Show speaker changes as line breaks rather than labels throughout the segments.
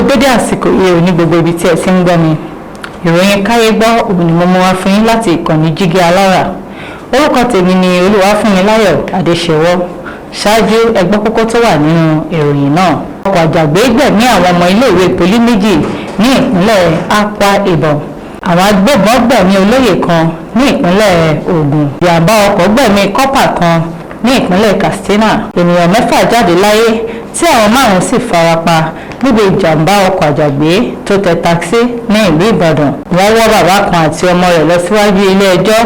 Dédé àsìkò yìí ò ní gbogbo ibi tí ẹ ti ń gbọ́ mi. Ìròyìn Káyé Gbọ́ òun ni mo mú wá fún yín láti ìkànnì Jígí Alára. Orúkọ tèmi ni Olúwafúnmiláyọ̀ Adéṣẹwọ́. Ṣáájú, ẹ gbọ́ kókó tó wà nínú ìròyìn náà. Ọkọ̀ àjàgbé gbẹ̀mí àwọn ọmọ iléèwé poli méjì ní ìpínlẹ̀ Akwa Ibom. Àwọn agbébọn gbẹ̀mí olóyè kan ní ìpínlẹ̀ Ògùn. Ìjàmbá ọkọ̀ gbẹ̀mí kọ́pà kan ní ìpínlẹ̀ Katsina. Ènìyàn mẹ́fà jáde láyé tí àwọn márùn-ún sì farapa níbi ìjàmbá ọkọ̀ àjàgbé tó tẹ takisí ní ìlú Ìbàdàn. Wọ́n wọ́ bàbá kan àti ọmọ rẹ̀ lọ síwájú ilé ẹjọ́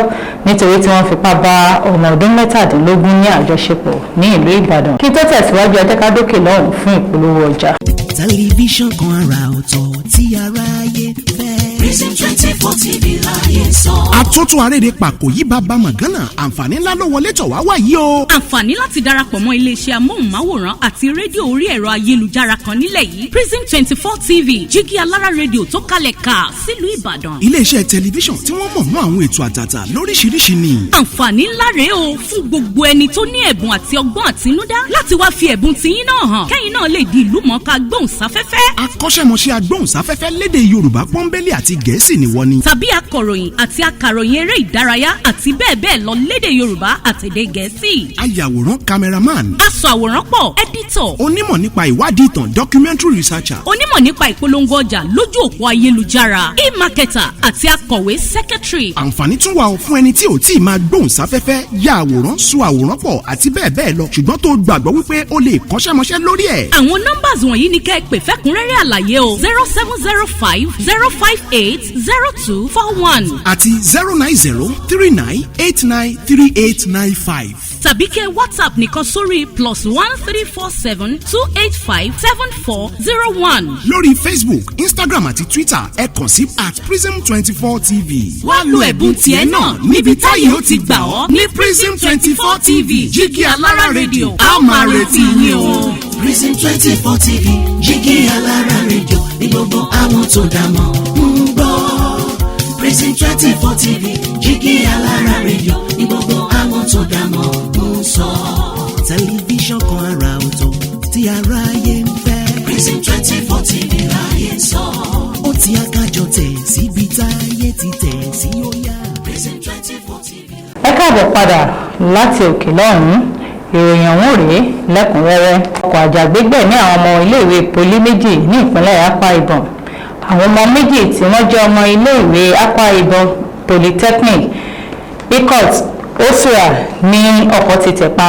nítorí tí wọ́n fipá bá ọmọ ọdún 17 ní àjọṣepọ̀ ní ìlú Ìbàdàn. Kí tó tẹ̀síwájú, ẹ jẹ́ ká dókè lọ́hùn fún ìpolówó ọjà.
Tẹlifíṣàn kan àrà ọ̀tọ̀ tí aráyé fẹ́.
Prism 24 TV láyé sọ.
Àtúntún arédè pàkó yí bàbá mọ̀gánà, àǹfààní ńlá ló wọlé tọ̀ wá wáyé o.
Àǹfààní láti darapọ̀ mọ́ iléeṣẹ́ amóhùnmáwòrán àti rédíò orí ẹ̀rọ ayélujára kan nílẹ̀ yìí, Prism 24 TV, Jígí Alára Rédíò tó kalẹ̀ ká sílùú Ìbàdàn.
Iléeṣẹ́ tẹlifíṣàn tí wọ́n mọ̀ mọ́ àwọn ètò àtàtà lóríṣiríṣi ni.
Àǹfààní ńlá rèé o fún gbogbo ẹni tó ní ẹ̀bùn àti ọgbọ́n àtinúdá láti wá fi ẹ̀bùn tiyín náà hàn, kẹ́yìn náà lè di ìlú mọ̀ọ́ká gbóhùnsáfẹ́fẹ́.
Akọ́ṣẹ́mọṣẹ́ agbóhùnsáfẹ́fẹ́ lédè Yorùbá pọ́nbélé àti Gẹ̀ẹ́sì ni wọ́n ni.
Tàbí akọ̀ròyìn àti akàròyìn eré ìdárayá àti bẹ́ẹ̀ bẹ́ẹ̀ lọ lédè Yorùbá àtèdè Gẹ̀ẹ́sì.
Ayàwòrán, cameraman.
Aṣọ àwòrán pọ̀, editor.
Onímọ̀ nípa ìwádìí ìtàn, documentary researcher.
Onímọ̀ nípa ìpolongo ọjà lójú òpó ayélujára, e-marketer, àti akọ̀wé, secretary.
Àǹfààní tún wà ó fún ẹni tí ò tí ì máa gbóhùnsáfẹ́fẹ́, ya àwòrán, sọ àwòrán pọ̀ àti bẹ́ẹ̀ bẹ́ẹ̀ lọ, ṣùgbọ́n tó gbàgbọ́ wípé ó lè kọ́ṣẹ́mọṣẹ́ lórí ẹ̀.
Àwọn numbers wọ̀nyí ni kẹ́ ẹ pè fẹ́kúnrẹ́rẹ́ àlàyé o: 07050580241
àti 09039893895.
Tàbí kẹ́ WhatsApp nìkan sórí +13472857401.
Lórí Facebook, Instagram àti Twitter, ẹ kàn sí @prism24tv.
Wá lo ẹ̀bùn tiẹ̀ náà níbi táyé ó ti gbà ọ́ ní Prism 24 TV, Jígí Alára Rédíò. A ó máa retí yín o.
Prism 24 TV, Jígí Alára Rédíò ní gbogbo àwọn tó dá mọ̀ ń gbọ́. Prism 24 TV, Jígí Alára Rédíò ní gbogbo àwọn tó dá mọ̀ ń sọ. Tẹlifíṣàn kan àrà ọ̀tọ̀ tí aráyé ń fẹ́.
Prism 24 TV láyé sọ.
Ó ti akájọ tẹ̀ síbi táyé ti tẹ̀ sí ó yá.
Prism 24 TV.
Ẹ káàbọ̀ padà láti òkè lọ́hùn-ún. Ìròyìn ọ̀hún rèé lẹ́kùnrẹ́rẹ́. Ọkọ̀ àjàgbé gbẹ̀mí àwọn ọmọ iléèwé poli méjì ní ìpínlẹ̀ Akwa Ibom. Àwọn ọmọ méjì tí wọ́n jẹ́ ọmọ iléèwé Akwa Ibom Polytechnic, Ikot Osua, ní ọkọ̀ ti tẹ̀ pa.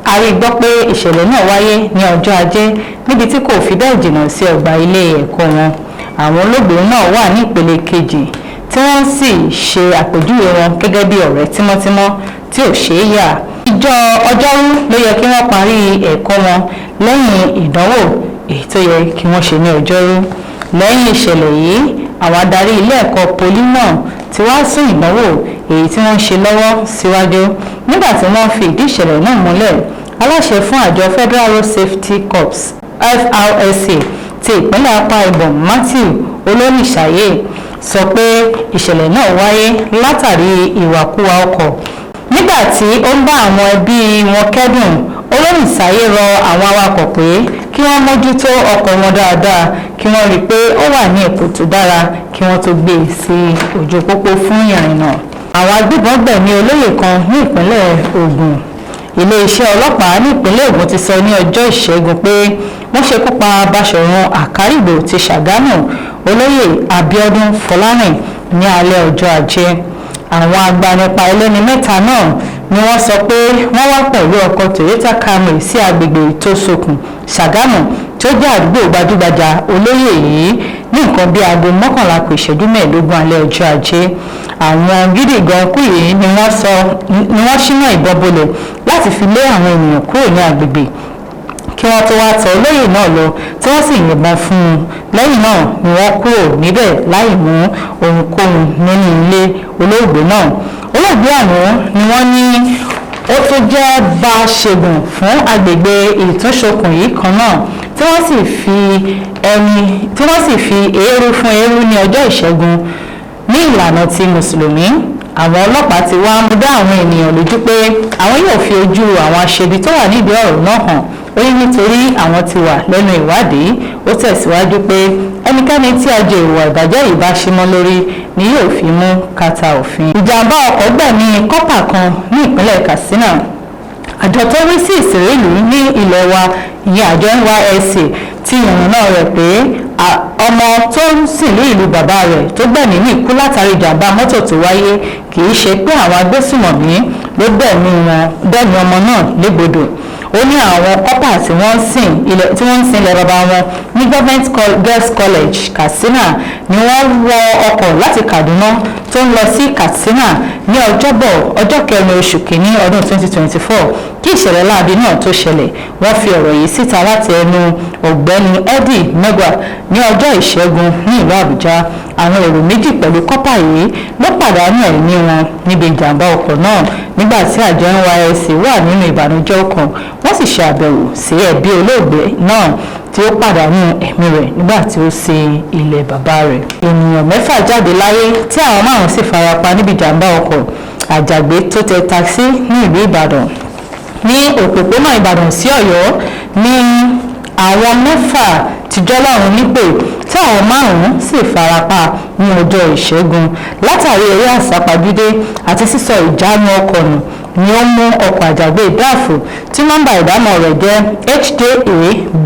A rí gbọ́ pé ìṣẹ̀lẹ̀ náà wáyé ní ọjọ́ Ajé níbi tí kò fi bẹ́ẹ̀ jìnnà sí ọgbà ilé ẹ̀kọ́ wọn. Àwọn olóògbé náà wà ní ìpele kejì, tí wọ́n sì ṣe àpèjúwe wọn gẹ́gẹ́ bí ọ̀rẹ́ tímọ́tímọ́ tí ò ṣeé yà. Ìjọ Ọjọ́rú ló yẹ kí wọ́n parí ẹ̀kọ́ wọn lẹ́yìn ìdánwò èyí tó yẹ kí wọ́n ṣe ní Ọjọ́rú. Lẹ́yìn ìṣẹ̀lẹ̀ yìí, àwọn adarí ilé ẹ̀kọ́ poli náà ti wá sún ìdánwò èyí tí wọ́n ń ṣe lọ́wọ́ síwájú. Nígbà tí wọ́n fi ìdí ìṣẹ̀lẹ̀ náà múlẹ̀, aláṣẹ fún àjọ Federal Road Safety Corps, FRSC, ti ìpínlẹ̀ Akwa Ibom, Matthew Olónìṣàyè, sọ pé ìṣẹ̀lẹ̀ náà wáyé látàrí ìwàkuwà ọkọ̀. Nígbà tí ó ń bá àwọn ẹbí wọn kẹ́dùn, Olónìṣàyè rọ àwọn awakọ̀ pé kí wọ́n mójútó ọkọ̀ wọn dáadáa, kí wọ́n rí i pé ó wà ní ipò tó dára kí wọ́n tó gbé e sí ojú pópó fún ìrìnnà. Àwọn agbébọn gbẹ̀mí olóyè kan ní ìpínlẹ̀ Ògùn. Iléeṣẹ́ ọlọ́pàá ní ìpínlẹ̀ Ògùn ti sọ ní ọjọ́ Ìṣẹ́gun pé wọ́n ṣekú pa Báṣọ̀run Àkárìgbò ti Ṣàgámù, Olóyè Abíọ́dún Fọlárìn, ní alẹ́ ọjọ́ Ajé. Àwọn agbanipa ẹlẹ́ni mẹ́ta náà ni wọ́n sọ pé wọ́n wá pẹ̀lú ọkọ̀ Toyota Camry sí agbègbè Ìtòsókùn, Ṣàgámù, tó jẹ́ àdúgbò gbajúgbajà olóyè yìí, ní nǹkan bíi aago 10:45 alẹ́ ọjọ́ Ajé. Àwọn gídígan kú yìí ni wọ́n sọ ni wọ́n ṣínà ìbọn bolẹ̀ láti fi lé àwọn ènìyàn kúrò ní agbègbè kí wọ́n tó wá tọ olóyè náà lọ, tí wọ́n sì yìnbọn fún un. Lẹ́yìn náà ni wọ́n kúrò níbẹ̀ láì mú ohunkóhun nínú ilé olóògbé náà. Olóògbé ọ̀hún ni wọ́n ní ó tún jẹ́ bá-ṣègùn fún agbègbè Ìtúnṣokùn yìí kan náà, tí wọ́n sì fi eérú fún eérú ní ọjọ́ Ìṣẹ́gun ní ìlànà ti Mùsùlùmí. Àwọn ọlọ́pàá ti wá ń dá àwọn ènìyàn lójú pé àwọn yóò fi ojú àwọn aṣebi tó wà nídìí ọ̀rọ̀ náà hàn. Ó ní nítorí àwọn ti wà lẹ́nu ìwádìí. Ó tẹ̀síwájú pé ẹnikẹ́ni tí àjọ ìwà ìbàjẹ́ yìí bá símọ́ lórí ni yóò fi mú kàtà òfin. Ìjàmbá ọkọ̀ gbẹ̀mí kọ́pà kan ní ìpínlẹ̀ Katsina. Àjọ tó rí sí ìsìnrìlú ní ilẹ̀ wa, ìyẹn àjọ NYSC, ti yànnàná rẹ̀ pé ọmọ tó ń sìnrú ìlú bàbá rẹ̀ tó gbẹ̀mí ní ikú látàrí ìjàmbá mọ́tò tó wáyé, kì í ṣe pé àwọn agbésùmọ̀mí ló gbẹ̀mí wọn gbẹ̀mí ọmọ náà légbodò. Ó ní àwọn kọ́pà tí wọ́n ń sìn ilẹ̀ tí wọ́n ń sin ilẹ̀ bàbá wọn ní Government Girls College, Katsina, ni wọ́n wọ ọkọ̀ láti Kaduna tó ń lọ sí Katsina ní Ọjọ́bọ̀, ọjọ́ 4 oṣù 1 ọdún 2024, kí ìṣẹ̀lẹ̀ láabi náà tó ṣẹlẹ̀. Wọ́n fi ọ̀rọ̀ yìí síta láti ẹnu Ọ̀gbẹ́ni Eddie Megwa ní ọjọ́ Ìṣẹ́gun ní ìlú Àbújá. Àwọn èrò méjì pẹ̀lú kọ́pà yìí ló pàdánù ẹ̀mí wọn níbi ìjàmbá ọkọ̀ náà. Nígbà tí àjọ NYSC wà nínú ìbànújẹ́ ọkàn, wọ́n sì ṣe àbẹ̀wò sí ẹbí olóògbé náà tí ó pàdánù ẹ̀mí rẹ̀ nígbà tí ó sin ilẹ̀ bàbá rẹ̀. Ènìyàn mẹ́fà jáde láyé tí àwọn márùn-ún sì farapa níbi ìjàmbá ọkọ̀ àjàgbé tó tẹ takisí ní ìlú Ìbàdàn. Ní òpópónà Ìbàdàn sí Ọ̀yọ́ ní àwọn mẹ́fà ti jọlọ́run nípè tí àwọn márùn-ún sì farapa ní ọjọ́ Ìṣẹ́gun látàrí eré àsápajúdé àti sísọ ìjánu ọkọ̀ nù ni ó mú ọkọ̀ àjàgbé dáàfù tí nọ́mbà ìdámọ̀ rẹ̀ jẹ́ HJA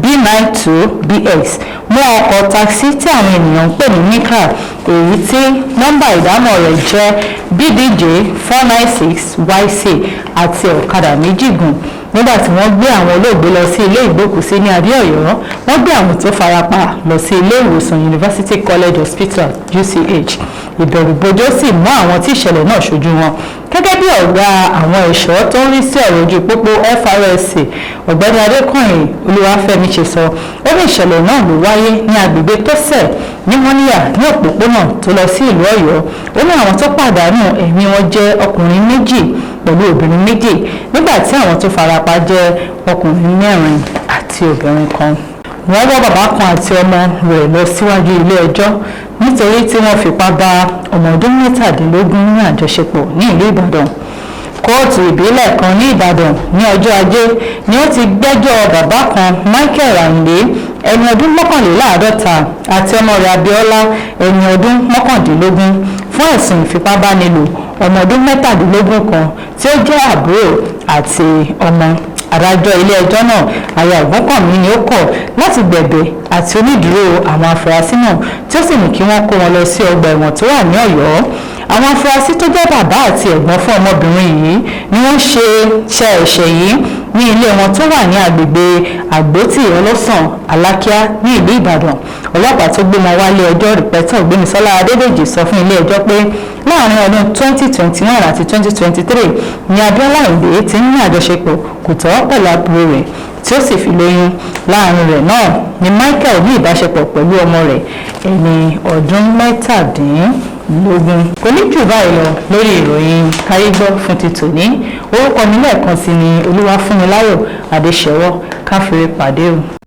B92 BX mú ọkọ̀ takisí tí àwọn ènìyàn ń pè ní Micra, èyí tí nọ́mbà ìdámọ̀ rẹ̀ jẹ́ BDJ 496 YC, àti ọ̀kadà méjì gùn. Nígbà tí wọ́n gbé àwọn olóògbé lọ sí ilé ìgbókùsí ní Adéọ̀yọ́, wọ́n gbé àwọn tó farapa lọ sí ilé ìwòsàn University College Hospital, UCH. Ìbẹ̀rùbojo sì mú àwọn tí ìṣẹ̀lẹ̀ náà ṣojú wọn. Gẹ́gẹ́ bí ọ̀gá àwọn ẹ̀ṣọ́ tó ń rí sí ọ̀rọ̀ ojú pópó FRSC, Ọ̀gbẹ́ni Adékànyìn Olúwafẹ́mi, ṣe sọ, ó ní ìṣẹ̀lẹ̀ náà ló wáyé ní agbègbè Tọ́sẹ̀ ní Mọ́níyà, ní òpópónà tó lọ sí ìlú Ọ̀yọ́. Ó ní àwọn tó pàdánù ẹ̀mí wọn jẹ́ ọkùnrin méjì pẹ̀lú obìnrin méjì, nígbà tí àwọn tó farapa jẹ́ ọkùnrin mẹ́rin àti obìnrin kan. Wọ́n wọ́ bàbá kan àti ọmọ rẹ̀ lọ síwájú ilé ẹjọ́ nítorí tí wọ́n fipá bá ọmọ ọdún 17 ní àjọṣepọ̀ ní ìlú Ìbàdàn. Kóòtù ìbílẹ̀ kan ní Ìbàdàn ní ọjọ́ Ajé ni ó ti gbẹ́jọ́ bàbá kan, Michael Ayinde, ẹni ọdún 51, àti ọmọ rẹ̀ Abíọ́lá, ẹni ọdún 19, fún ẹ̀sùn ìfipábánilò ọmọ ọdún 17 kan tí ó jẹ́ àbúrò àti ọmọ. Adájọ́ ilé ẹjọ́ náà, Aya Ògúnkànmí, ni ó kọ̀ láti gbẹ̀bẹ̀ àti onídùúró àwọn afurasí náà, tí ó sì ní kí wọ́n kó wọn lọ sí ọgbà ẹ̀wọ̀n tó wà ní Ọ̀yọ́. Àwọn afurasí tó jẹ́ bàbá àti ẹ̀gbọ́n fún ọmọbìnrin yìí ni wọ́n ṣe ṣe ẹ̀ṣẹ̀ yìí ní ilé wọn tó wà ní agbègbè Àgbótì Ọlọ́sàn, Alákíá, ní ìlú Ìbàdàn. Ọlọ́pàá tó gbé wọn wálé ẹjọ́, Rìpẹ́tọ̀ Gbémisọ́lá Adédèjì, sọ fún ilé ẹjọ́ pé láàrin ọdún 2021 àti 2023 ni Abíọ́lá Àyìndé ti ń ní àjọṣepọ̀ kò tọ́ pẹ̀lú àbúrò rẹ̀, tí ó sì fi lóyún. Láàrin rẹ̀ náà ni Michael ní ìbáṣepọ̀ pẹ̀lú ọmọ rẹ̀, ẹni ọdún 17. Kò ní jù báyìí lọ lórí ìròyìn Káyégbọ́ fún ti tòní. Orúkọ mi lẹ́ẹ̀kan sí ni Olúwafúnmiláyọ̀ Adéṣẹ́wọ́. Káfíńrè pàdé o.